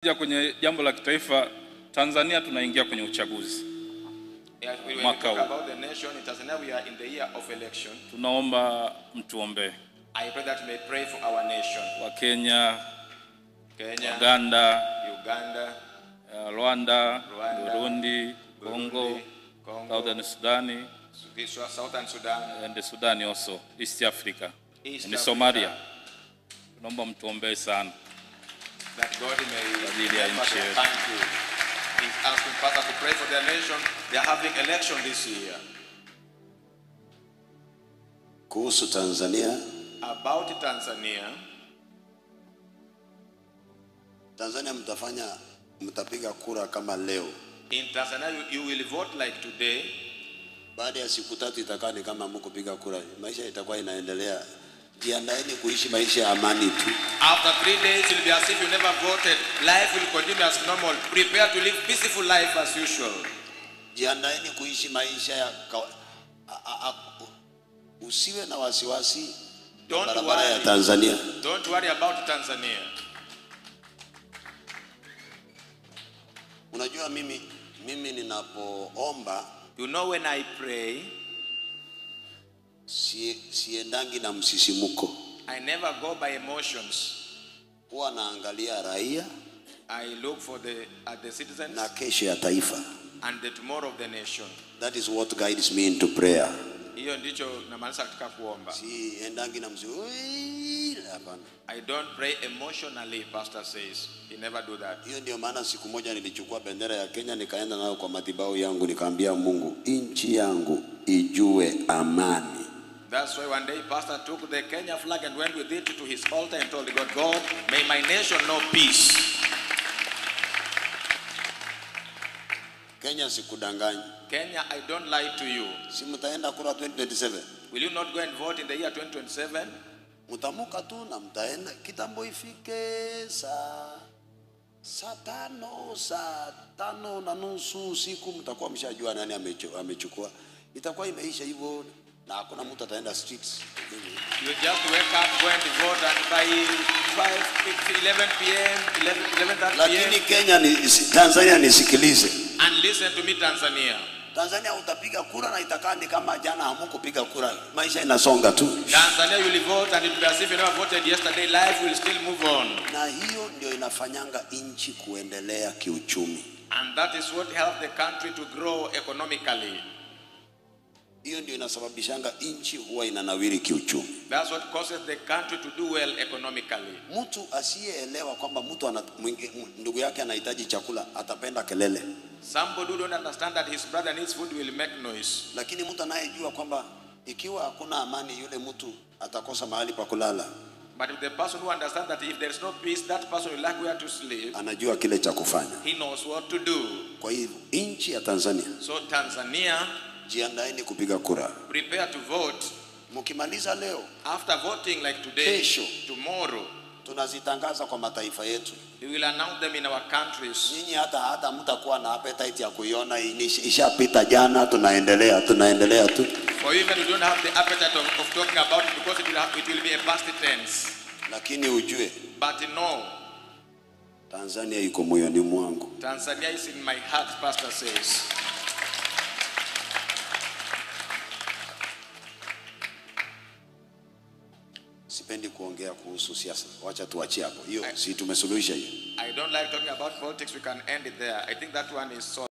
Kwenye jambo la kitaifa, Tanzania tunaingia kwenye uchaguzi. Mwaka huu. About the nation in Tanzania, we are in the year of election. Tunaomba mtuombe. I pray that you may pray for our nation. Wa Kenya, Kenya, Uganda, Uganda, Rwanda, Rwanda, Burundi, Congo, Congo, Southern Sudan, Southern Sudan, and Sudan also, East Africa, East and Africa. Somalia. Tunaomba mtuombe sana. That God may Ajili ya help nchi their yetu. country. He's asking pastors to pray for their nation. They are having election this year. Kuhusu Tanzania, About Tanzania, Tanzania mtapiga kura kama leo. In Tanzania you will vote like today. Baada ya siku tatu itakaa ni kama hamkupiga kura. Maisha itakuwa inaendelea. Jiandaeni kuishi maisha ya amani tu. After 3 days it will be as if you never voted. Life will continue as normal. Prepare to live peaceful life as usual. Jiandaeni kuishi maisha ya usiwe na wasiwasi. Don't barabara ya worry. Tanzania. Don't worry about Tanzania. Unajua mimi ninapoomba, you know when I pray, siendangi na msisimuko. I never go by emotions. Huwa naangalia raia I look for the at the citizens na kesho ya taifa. And the tomorrow of the nation. That is what guides me into prayer. Hiyo ndicho namaanisha katika kuomba. Siendangi na msisimuko. Hapana. I don't pray emotionally, pastor says. He never do that. Hiyo ndio maana siku moja nilichukua bendera ya Kenya nikaenda nayo kwa madhabahu yangu nikaambia Mungu, nchi yangu ijue amani. That's why one day pastor took the Kenya flag and went with it to his altar and told God, God, may my nation know peace. Kenya sikudanganyi. Kenya, I don't lie to you. Si mtaenda kura 2027? Will you not go and vote in the year 2027? Mtamuka tu na mtaenda kitambo ifike saa 5:30 usiku mtakuwa mshajua nani amechukua. Itakuwa imeisha hivyo na hakuna mtu ataenda streets. You just wake up, go and vote, and by 11 p.m., 11:30 p.m. Lakini Kenya ni, Tanzania nisikilize. And listen to me, Tanzania. Tanzania utapiga kura na itakaa ni kama jana hamkupiga kura. Maisha inasonga tu. Tanzania you will vote and it will be as if you never voted yesterday. Life will still move on. Na hiyo ndio inafanyanga nchi kuendelea kiuchumi. And that is what helps the country to grow economically. Hiyo ndio inasababishanga nchi huwa inanawiri kiuchumi. That's what causes the country to do well economically. Mtu asiyeelewa kwamba mtu ndugu yake anahitaji chakula atapenda kelele. Somebody who don't understand that his brother needs food will make noise. Lakini mtu anayejua kwamba ikiwa hakuna amani yule mtu atakosa mahali pa kulala. But if the person who understands that if there is no peace, that person will lack where to sleep. Anajua kile cha kufanya. He knows what to do. Kwa hivyo nchi ya Tanzania. So Tanzania, jiandaeni kupiga kura. Prepare to vote. Mkimaliza leo, after voting like today, kesho, tomorrow, tunazitangaza kwa mataifa yetu. We will announce them in our countries. Nyinyi hata mtakuwa na appetite ya kuiona, ishapita jana, tunaendelea tu. For even you don't have the appetite of talking about it because it will be a past tense. Lakini ujue, but no, Tanzania iko moyoni mwangu. Tanzania is in my heart, pastor says. Sipendi kuongea kuhusu siasa. Wacha tuachie hapo. Hiyo si tumesuluhisha hiyo. I don't like talking about politics. We can end it there. I think that one is solved.